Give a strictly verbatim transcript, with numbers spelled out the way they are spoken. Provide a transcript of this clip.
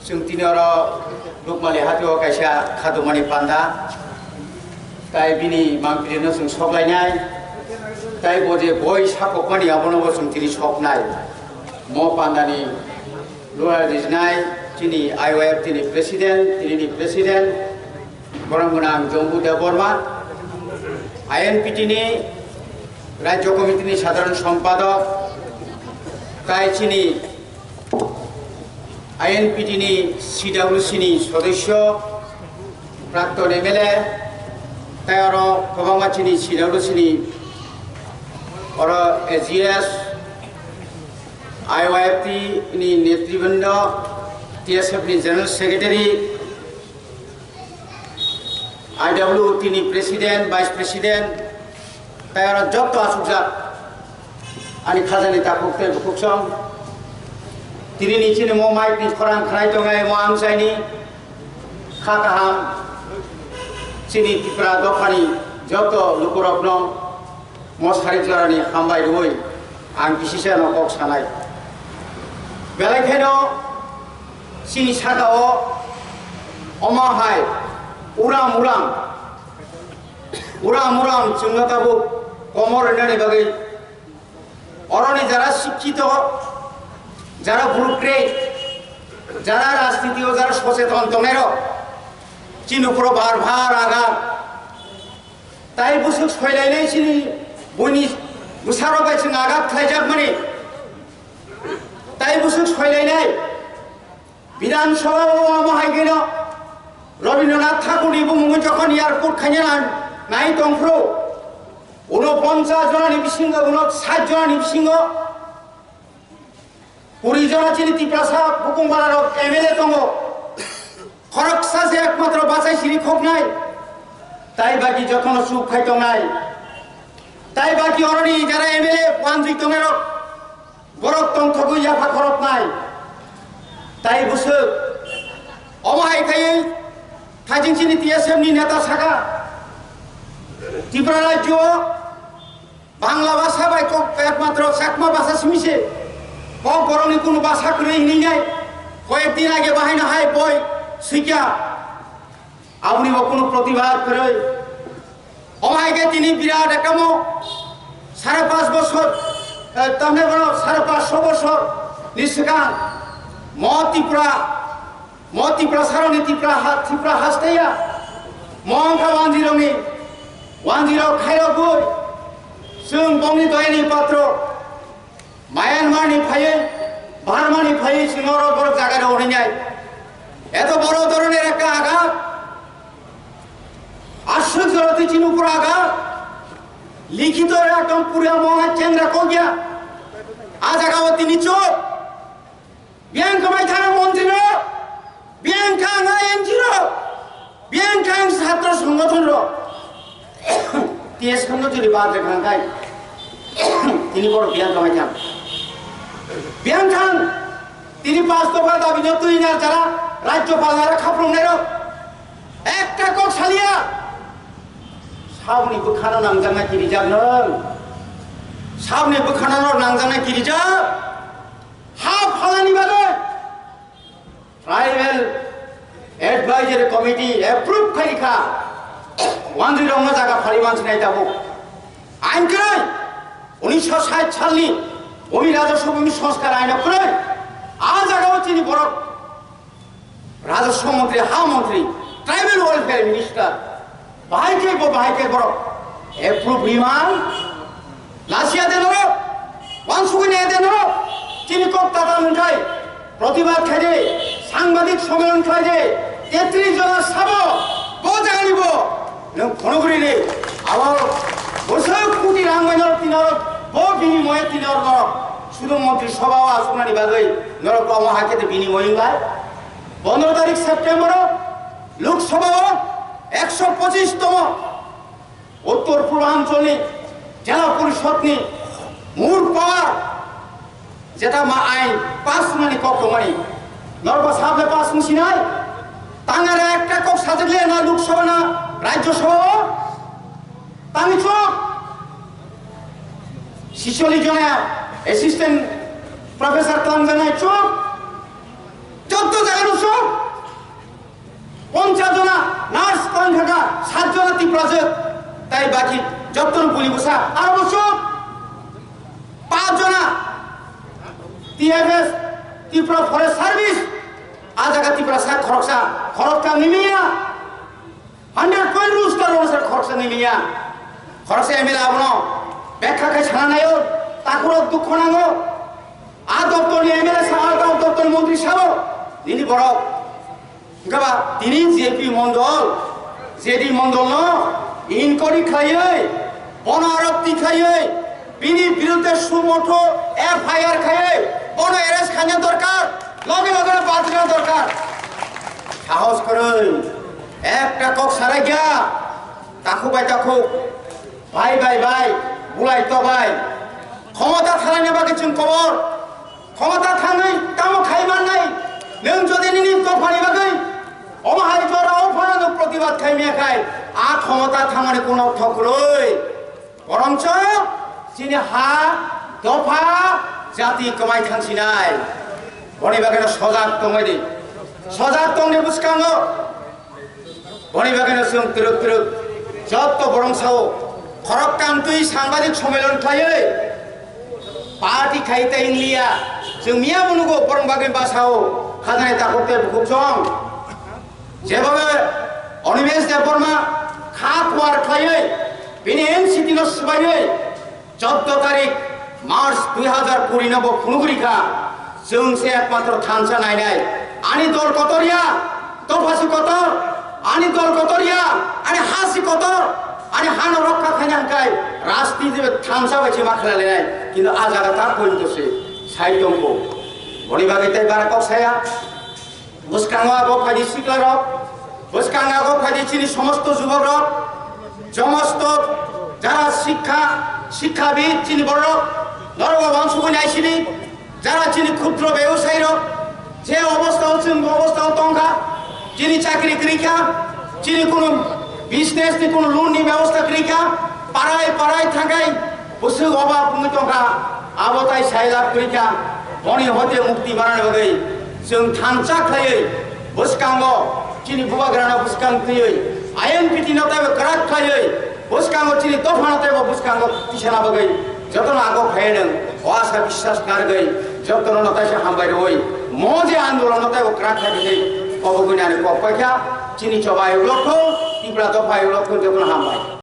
Chwng tini oro Rukmali hatio kaisa khadumani panda, tai bini mangpili no chwng soklainai, tai bo je boi sakokmani abono bo chwng tini soknai. Mo pandani lura rijnai chini I Y F T ni president, tini ni president, borang gwnang Jombu Debbarma, I N P T ni Rajya Committee ni Sadharan Sompadok, tai chini I N P T ni C W C ni sodosyo, prakton M L A, tai oro kwbangma chini C W C ni oro A G S, I Y F T ni netribrindo, T S F ni General Secretary, I W T ni president, vice president, tai oro joto asukjak ani khajani takhuk tei bukhuksong. Tini ni chini mo mic ni khorang khnai tongnai mo amchaini kha kaham chini Tripura dophani joto lukurokno mo sari jorani hambai rwui ang kisisa no kok sanai. Belai kheno chini saka o omo hai uram uram uram uram chwngno tabuk komor rwnani bagwi oroni jara sikkhito, jara burukre, jara rajniti o jara socheton tongnairok chini uphuru bar bar aga tai bwswk soilainai chini buini bwsarok bai chwng agat khlaijakmani tai bwswk soilainai. Bidhan Sabha o omo hai kheno Rabindranath Thakur ni bumung jokhon airport khaina nai tongphuru uno ponchas jona ni bisingo uno sat jona ni bisingo kuri jona chini Tiprasa bukung bara rok M L A tongo. Khoroksa se ekmatro bachai siri khoknai. Tai baki jotono chuk khai tongnai. Tai baki oroni jara M L A wanjui tongnai rok. Borok tongthogwi yapha khoroknai. Tai bwswk. Omo hai khaiwi thajing chini T S F ni neta saka. Tripura rajyo Bangla bhasha bai kok ekmatro Chakma bhasha simi se. Kok borokni kunu bhasha kwrwi hinwi nai. Koyek din age bahai no hai boi swikya. Aboni bo kunu protibad kwrwi. Omo hai khe tini birat ekamo sare panch bosor, eh, tamne bono sare panch so bosor ni swkang mo Tripura Mo Tiprasarokni Tipra ha-, Tipra hasteiya. Mo wngkha wanjirokni, wanjirok khairokgwi. Chwng bongni doyani patro. Myanmar ni phaiwi, Burma ni phaiwi chwng oro borok jaga rok hwnwi nai. Eto boro doroner ekta agat. Aswk jora twi chini upor agat. Likhito ekdom pura mo chengra kokya. A jaga o tini chuk. Biyang kwmai thang montri rok, biyang thang I N G rok, biyang thang chhatro songothon rok. T S Khandu jodi bad rek nang kai. Tini boro biyang kwmai thang. Biyang thang, tini pas dopha dabi no twi na jara, rajyopal nara khaprung nai rok. Ekta kok salia. Saboni bwkhano nangjaknai kirijak nang. Saboni bwkhano nangjaknai kirijak. Ha phalani bagwi Tribal Advisory Committee approve khai kha. Wanjwi rokno jaga phari mansinai tabuk. Ain kwrwi unisho sait salni Bhumi Rajaswabha Bhumi Sanskar aino kwrwi. A jagao chini borok Rajaswa Montri, Ha Montri, Tribal Welfare Minister, bahai khe bo, bahai khe borok approve rima, lasia de norok, wansugwi ne de norok, chini kok tata nungthai, protibad khai de, sangbadik sommelon khlai de, tetris jona sabo, bo jagani bo, nwng khonogri de, abo bwswk koti rang bai norok tini norok, bo binimoye tini norok, norok, sudu Montri Sabha o asuknani bagwi norok omo hai khe de binimoye wnglai. Pondro tarik September o Lok Sabha o ekso pochis tomo Uttor Purbanchal ni Jela Porishod ni mur power jeta ma ain pass mani kok tongmani norba sable pass wng sinai tangare ekta kok sajak le na Lok Sabha na Rajya Sabha o tangwi chuk sisoli jona assistant professor tangjanai chuk Jotto jaga no sok, Baki jotto no buli bwsa aro bwswk paanch jona T F S, Tripura Forest Service, a jaga Tiprasa khoroksa, khoroksa nimiya, hundred point rooster rooster khoroksa nimiya, khoroksa M L A abono bekha khai sana nayo, takhurok dukho nango, a doptorni M L A sa, a doptorni montri sabo, nini borok Hingkhe ba tini J P Mondol, J D Mondol no inquiry khlaiwi, bono arokti khlaiwi, bini birudde sumoto F I R khlaiwi, bono arrest khaina dorkar, loge loge no batirna dorkar. Sahos kwrwi, ekta kok sarai gya, takhuk bai takhuk, bhai bai bhai, bulai to bai, khomota thalaina bagwi chwng kobor, Khomota thangwi tamo khai mannai? Nwng jodi nini dophani bagwi omo hai jora o phano nwng protibad khai maya khai, a khomota thangmani kuno ortho kwrwi. Borongcho chini ha, dopha, jati kwmai thangsinai. Boni bagwino sojak tongwi di. Sojak tongni bwskango Boni bagwino chwng twrwk twrwk jotto borong sao khorok kamtwi sangbadik sommilon khlaiwi party khai tei wngliya. Chwng miya bo nugo borong bagwi basao khajanai takhuk tei bukhuk chong. Jebobe Animesh Debbarma kha kuar khlaiwi bini N C T no swbaiwi Chaudo tarik March dui hazar kuri no bo phunugri kha, chwng se ekmatro thansa nainai. Ani dol kotor ya, dopha si kotor, ani dol kotor ya, ani ha si kotor, ani ha no rokha khaina hwnkhe rajniti thansa bai se ma khlai lainai. Kintu a jaga ta poito se sai tongkho. Boni bagwi tei bara kok saya. Bwskango abo phaidi siklarok, bwskango abo phaidi chini somosto jubokrok, somosto jara sikha, sikhabid chini borok, norok wansugwi naisidi, jara chini khudro bebusairok, je obostao chwng obostao tongkha, chini chakri kwrwikha, chini kunu business ni kunu loan ni bebosta kwrwikha, parai parai thangai, Bwswk oba bwngwi tongkha, abo tai sai lab kwrwikha, boni hoite mukti manani bagwi chwng thansa khlaiwi bwskango chini bubagrano bwskang twiwi I N P T no taibo kwrak khlaiwi bwskango chini dophano taibo bwskango tisana bagwi jotono agok phai nwng o asa biswas narwgwi jotono no taisa hambai rwui mo je andolon no taibo kwrak khlai bini obo gwnani kok paikha chini chobai ulokkho Tipra dopha ulokkho jotono hambai.